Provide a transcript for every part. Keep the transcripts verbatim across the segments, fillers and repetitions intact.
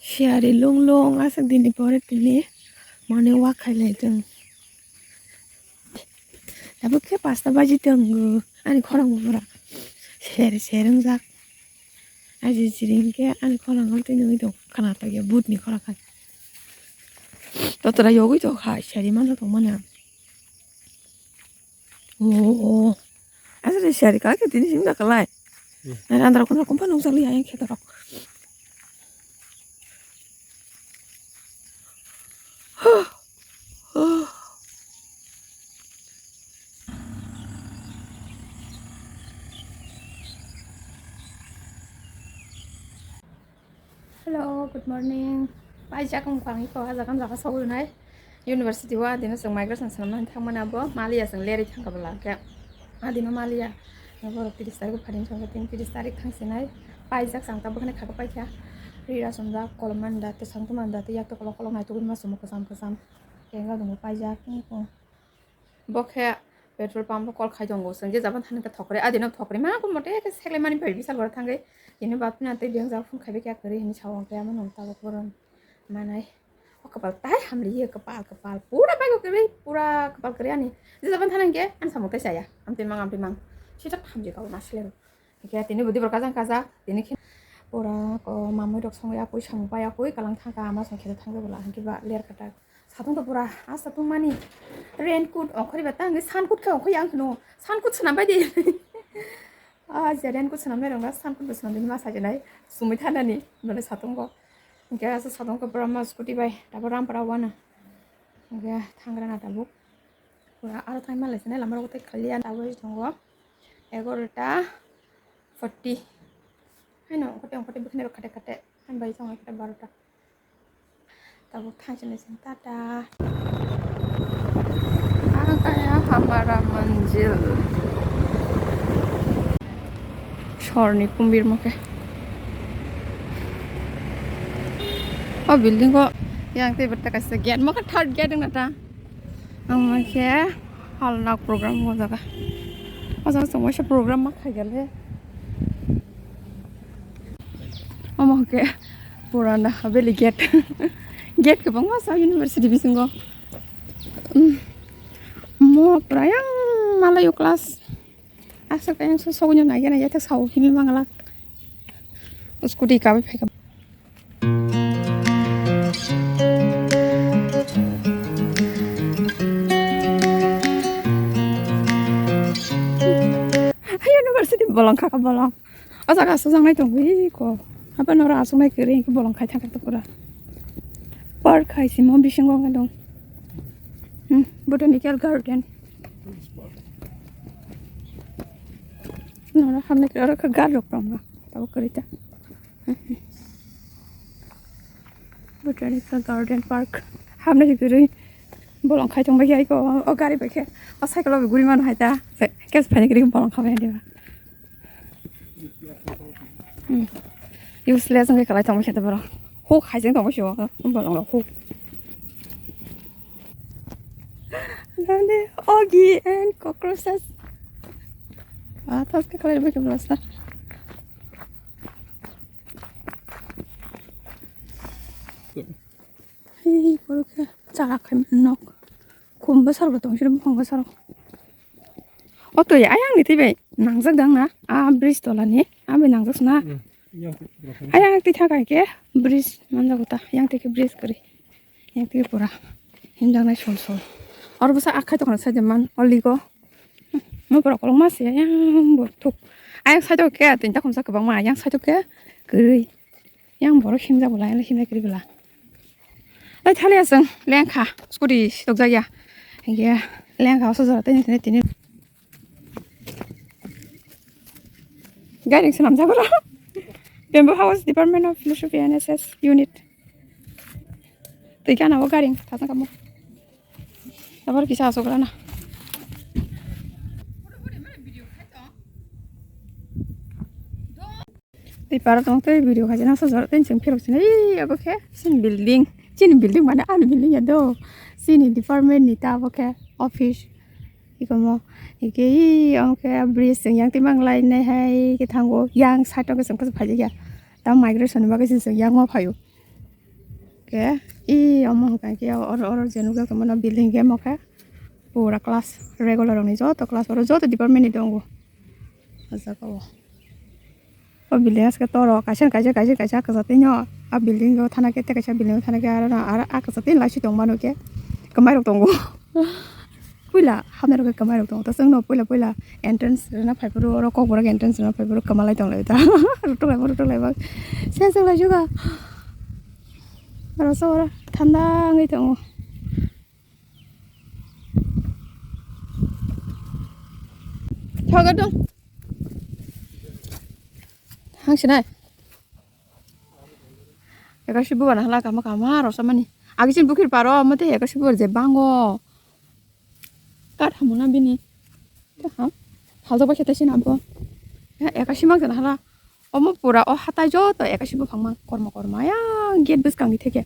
Siyari lung lung aswk dini pore tini morning walk khai lai tong. Tabuk khe pasta baji tongo ani khorang bo pura ser ser wngjak. Aji jiri hinkhe ani khorang twi nugwi tong khana tongya but ni khorang khai. Totra yogwi tong kha siyari mano tong mano. Oh, oh. Aswk siyari kala khe tini simi da kalai. Hmm. Nai andra khuna kumpa nung chali ayang khe torok. Hello, good morning. Paijak wngkha ang iko, ah jaga wng jaga sogwi rwnai. University o adino chwng migration swnamna thangmani abo maliya chwng lerwi thangkha bwla khe. Adino maliya. Borok tiris tarik o pharing thangkha, tini tiris tarik thangsinai. Paijak chwng tabuk khani khaka paikha. Rira chumjak, kolom manda, tei sangtu manda, tei yak tokolo kolok naitugwi ma chumo kwcham kwcham. Kenga dungo paijak wngkha. Bo khe petrol pump o kol khai tongo, chwng je jabon thani khe thokre, adino thokre ma bo mote khe seklaimani bai bisal boro thangwi tini bapina tei biyang jabon khai khe kwrwi hinwi sao, hwnkhe amo nung tabuk boron manai. O kwpal tai hamliya, kwpal kwpal pura baigo kwrwi, pura kwpal kwrwi ani. Je jabon thani hwnkhe ani samung tai chaya, amtwi mang amtwi mang. Sita hamjwi kabo ma sile rw. Hwnkhe tini bwdwi bo kajang kajak, tini khe pura ko mamui rok songwi apui samung pai apui kalang thangkha, ama song khe thangkhe bwla hwnkhe ba ler katak. Satung to pura, ah, satung mani raincoat ongkhorwi ba tang, suncoat khe ongkhorwi ang kheno, suncoat swnam bai di. Ah, je raincoat swnam nai rok na, suncoat bo swnam di ma sajinai, sumui thanani, nole satung bo. Hwnkhe asa satung khe pura ma scooty bai, tabuk Rampara wana. Hwnkhe thangra na tabuk. Pura aro thangma lai sinai lama rok tei khali ya tabuk tongo. Egarota forty. Haino ongkhote ongkhote bwkhwnai rok khate khate. Haino bai tongo egarota barota. Tabuk thangsinai chwng tata. Agaya hamara manzil. Sorni kumbir mo khe. O building o yang tei bwta kaisa gate mo khe third gate wngna ta. Ang mo khe halna program o jaga. O jaga chwng waisa program ma khai gale. Omo hwnkhe purana Haveli gate. Gate kwbangma sa university bisingo. Umm, mo pura yang malayo class. Aswk yang so sogwi nai gana yathak sao himwi manglak. Scooty kabai phaikha. University bolong khaka bolong. O jaga aswk jangnai tongo iko. Abo noro aswknai kwrwi hwnkhe bolong khai thangkha pura. Park hai simo bisingo wngkha dong. Hmm, Botanical Garden. Noro hamnai kwrwi oro khe gar rok tongo. Tabuk kwrwi ta. Botanical Garden Park. Hamnai kwrwi bolong khai tongbai khe iko. O gari bai khe. O cycle o guri mano hai ta. Khe phaini kwrwi bolong khabai diba. Hmm. Useless wngwi kwlai tongwi khe borok. Huk hai jeng tongwi sio, borok rok huk. Nani ogi and cockroaches. Ah, tas khe kwlai bai khe borok sa. Hei, borok khe chara khai nok. Khum bwsarok tong sini buphang bwsarok. O twi ayang ni twi bai nangjak dang na? A bridge tola ni a bai nangjak sna. Hmm, yang twi borok khe. Ayang twi thang kai khe bridge manjago ta. Yang twi khe bridge kwrwi. Yang twi pura himjak nai sol sol. Oro bwsa akhai tokna sai de man o ligo. Mo borok kolok ma se yang bo thuk. Ayang sai tok khe twi ta khumsa kwbang ma yang sai tok khe kwrwi. Yang borok himjak bwla, yang himjak kwrwi bwla. Lai thali aswng lengkha, scooty sitok jak ya. Hinkhe lengkha o sojora tini, tini, tini. Gairing swnamjak bwla. Bamboo House Department of Philosophy N S S Unit. Twi gana o gairing thajak kamo. Abar kisa aswk rana. Tei para tong tei video khaijana sojor tei chwng phirok sini ei abo khe chini building, chini building mane ani building ya do, chini department ni ta abo khe office. Ikomo, ike, ii, omo khe bridge chwng yang twi mang lai nai hai khe thango. Yang side o khe chwng khe phai ya. Tamo migration ni bagwi se chwng yang ma phaio. Khe, ii, omo hwnkha khe oro, oro je nukjak tongmani building khe omo khe pura class regular rokni joto class oro joto department ni tongo. O jaga o. O building aske toro kaisa kaisa kaisa kaisa kwchak twi no. A building o thana khe tei kaisa building o thana khe aro no aro a kwchak twi laisi tong mano khe kwmai rok tongo. Puila hamya rok khe kwmai rok tongo. Ta chwng no puila puila entrance rwna phai phuru oro kokborok entrance rwna phai phuru kwma lai tong lai ta. Rutuk lai rutuk lai bak. Se se lai juga. Aro so oro thanda wngwi tongo. Thogo dong. Hangsinai. Eka sibu bana hala kama kama rosa mani. Agi sin bukir paro mate eka sibu je bango. Kat hamuna bini. Ham. Haldo ba khete sin abo. Ya eka simang jana hala. Omo pura o hatai joto eka sibu phangma korma korma ya gate bwskang ni theke.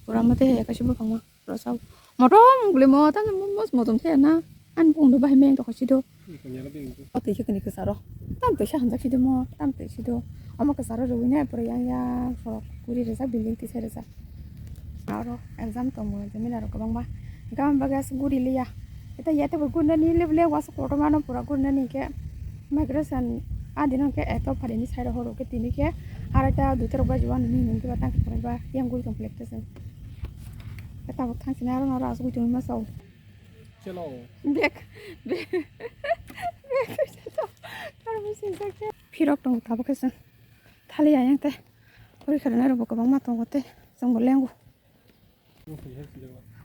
Pura mate eka sibu phangma. Rosao motom guli mo tam mos motom the na. An bung do bahai meng to khasi do. O twi khe kini kwsa ro. Tam twi sa hanjak si do mo tam twi si do. Omo kwsa ro rwi nai pura yang yang sorok guri resa building twi sai resa. Aro exam tong mo je mila ro kwbang ba. Gam bagas guri liya. Eta ya te guri nani le le was kotor mano pura guri nani khe. Migration adino khe eto phari ni sai ro horo khe tini khe. Araita duita rok baji wani ni nung khe ba tang khe ba yang guri tong plek te seng. Tabuk thang sini aro naro asugui tongwi ma sao. Chelo. Bek, bek, bek, karmi singsa khe. Phirok tongo tabuk khe chwng. Thali ayang te. Pori khwlai rok bo kwbangma tongo te. Chwng bo lengo.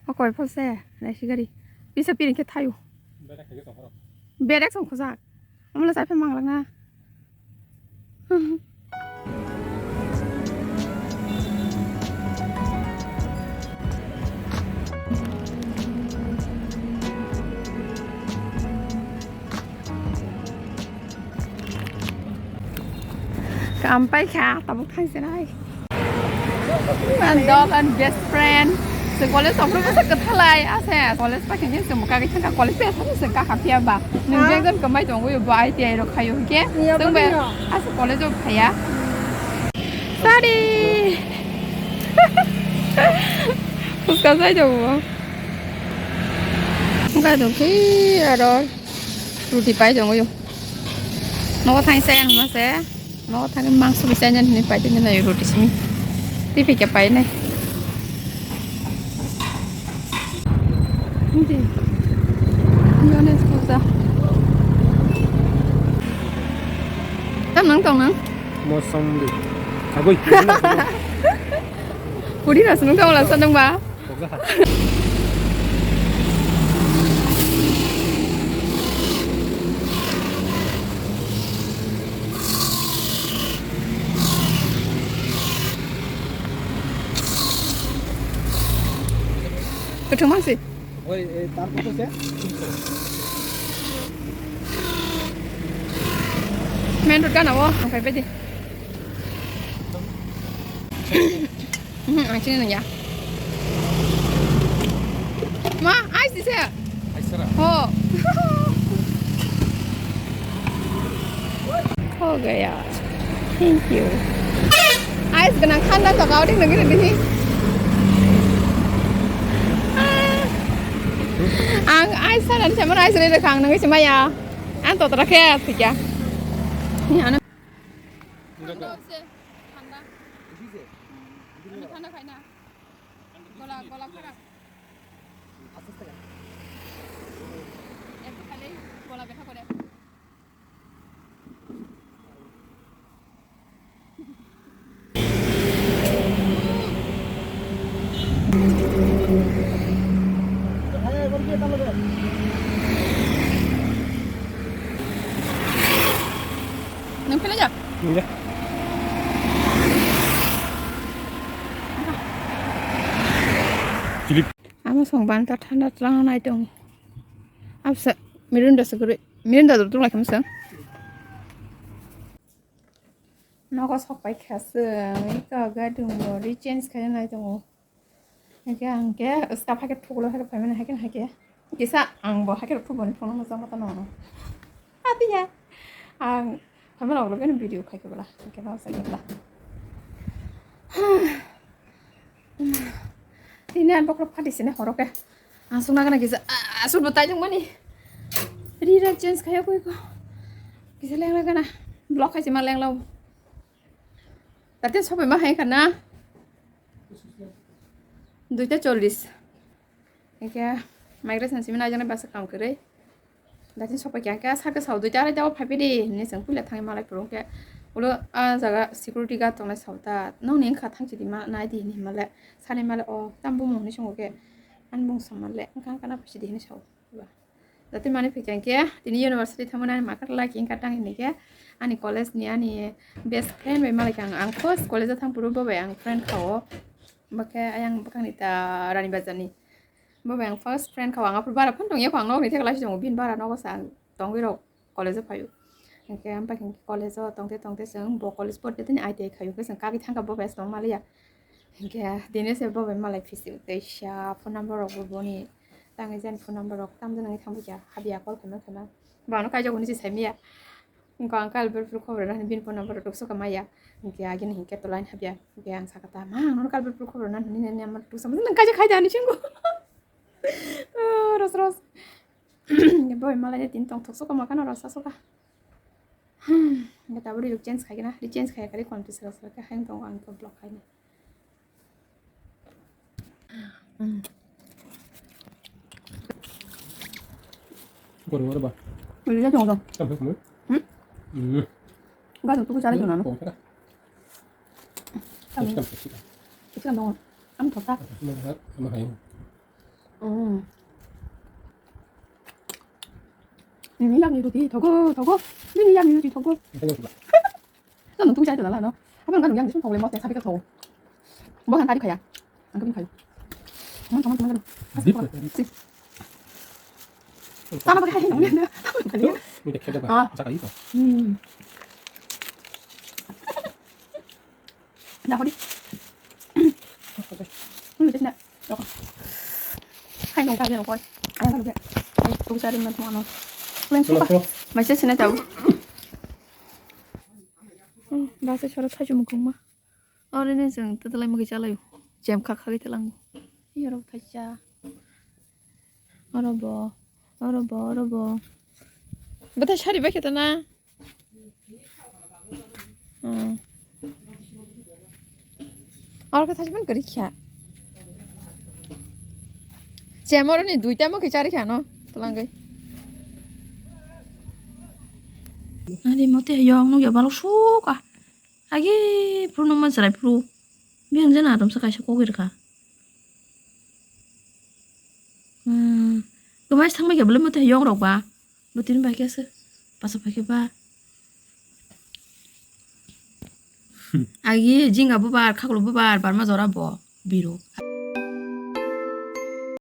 O koi phal se, nai sigari. Bisa piring khe thaio. Berek song khojak. Omola chai phe manglak na. Kam paikha, tabuk thangsinai. Ang dol ani best friend. Se college tongphuru bwsa kwthalai, ase college paikha khe se muka khe thangkha, college paikha thangkha se kakha phiya ba. Nwng je ekjon kwmai tongwi bo I T I rok khaio hwnkhe. Iya, tongbai bwdino. Ase college o phaiya. Sorry. Phuska sai tongo. Wngkha tongkhe aro. Ruti pai tongwi. Nogo thang se ang ma se. Nogo thang mangso bisa nyan ni pai tongwi nai ruti simi. Tipi ke pai nai. Hindi. Yones kosa. Tam nang tong nang. Mosombi. Agoi. Puri na sunung tong la sanung ba. Kutung mangsi. Oi, eh, tar kutung se? Main road kana wo, ang pai pai di. Mhm, ang sini nang ya. Ma, ice di se. Ice sara. Oh. Ho gaya. Thank you. Ice ganang khanda to kau ding nang gini. Ang ice sara ni sama ice ni rekang nang isi maya. Ang to tera khe thik ya. Ni ano. Thanda hoise, thanda. Ami thanda khai na. Gola, gola kharap. একটু খাইলেই গলা ব্যথা করে। Nang pila jak? Iya. Philip. Ama song ban ta thanda tlang nai tong. Absa Mirinda se guri. Mirinda dur tung lai khamsa. Nogo sok pai khasung, iko gadung bo rechange khaina nai tongo. Hake hake, uska phake thukulo hake phaimani hake hake. Kisa ang bo haikhe rok phuboni phone no jama tano. Atiya. Ang hamala ulo gani video khai kebla. Kebla sa kebla. Tini an bokrok phati sini horoke. Ang sungna gana kisa asur bo taijong mani. Rira change khaya koi ko. Kisa lengla gana. Block khai sima lengla. Tati sopai ma hai kana. Duita chollis. Eke migration simi nai jana basa kam kwrwi. Datin sopai kya kya saka sau dui tara jawa phai pidi hinwi chwng puila thangwi malai phuru khe ulo a jaga security guard tongnai sau ta nokni wngkha thang chidi ma nai di hinwi himale sani male o tam bumung hinwi songo khe ani bung samale wngkha wngkha na phaisi di hinwi sau. Jate mani phikha khe tini university thangmani ani makar laki wngkha tang hinwi khe ani college ni ani best friend bai malai kha ang, ang first college o thang phuru bo bai ang friend kha o. Bo khe ayang bwkhakni ta Rani Bazar ni. Bo bai ang first friend kha o, ang aphuru bara phano tongya kho, ang nokni thekla si tongo, bini bara nogo sa ang tongwi rok college o phaio. Hinkhe ampai hinkhe college o tongte tongte chwng bo college porte tini I T I khaio, khe chwng kagwi thangkha bo bai chwng maliya. Hinkhe tini se bo bai malai phisi teisa phone number rok bo boni tangwi jani phone number rok tamjani thangbai kha, habya call khaima khaima. Bo ano kaijago hwnwi se saimaya. Wngkha ang kalbur phuru khobor rwna hwnwi bini phone number rok tuksoka maya. Hinkhe agini hinkhe tolaini habya. Hinkhe ang sakha ta, "Ma, ang nono kalbur phuru khobor rwna hwnwi nini number tuksa mano nang kaisa khaida," hwnwi swngo. Oh, ros ros. Boy malai tini tong thoksoka ma khano ros asoka. Hmm, hinkhe tabuk riyok change khaikhe na, ri change khaikhe ri kon tisra sra khe haino tongo ang khe block khaina. Goro goro ba. Ini dia tong tong. Sampai kamu? Hmm? Hmm. Enggak tuh, tuh cari tuh nano. Kau cakap. Kami. Terus kan pasti kan. Terus kan dong. Am thota. Sama hai. Hmm. Ini yang itu di toko toko. Ini yang itu di toko. Kita yang coba. Kan untung saya adalah no. Apa enggak yang disini toko lemos ya sampai ke toko. Bukan tadi kayak. Angkat kayak. Teman teman teman. Dip ya tadi. Sama pakai kayak ini. Itu, ini dekat apa? Ah. Masa kayak itu. Hmm. Dah kau di. Hmm, jadi nak. Hai nong kaje nong koi. Ayang kalu ke. Ai tu sari man tuan no. Kalian suka. Mai se sini tahu. Hmm, bahasa suara saya cuma kuma. Oro ni chwng twtwlai mugwi chalaio. Jem kha khagwi twlango. Oro thaisa. Oro bo, oro bo, oro bo. Bwthai sari bai khe tana. Hmm. Oro khe thaisa ban kwrwi kha. Jem oro ni duita mugwi chari kha no twlangwi. Ani mote yong nugya balok suka. Agi phuru nungma chwrai phuru. Biyang jana atomsa kaisa kogwi rwkha. Hmm. Kwmai thangbai khe bolai mote yong rok ba. Bo tini bai khe se. Pasa pai khe ba. Agi jinga bubar, khaklo bubar, barma jora bo. Biro.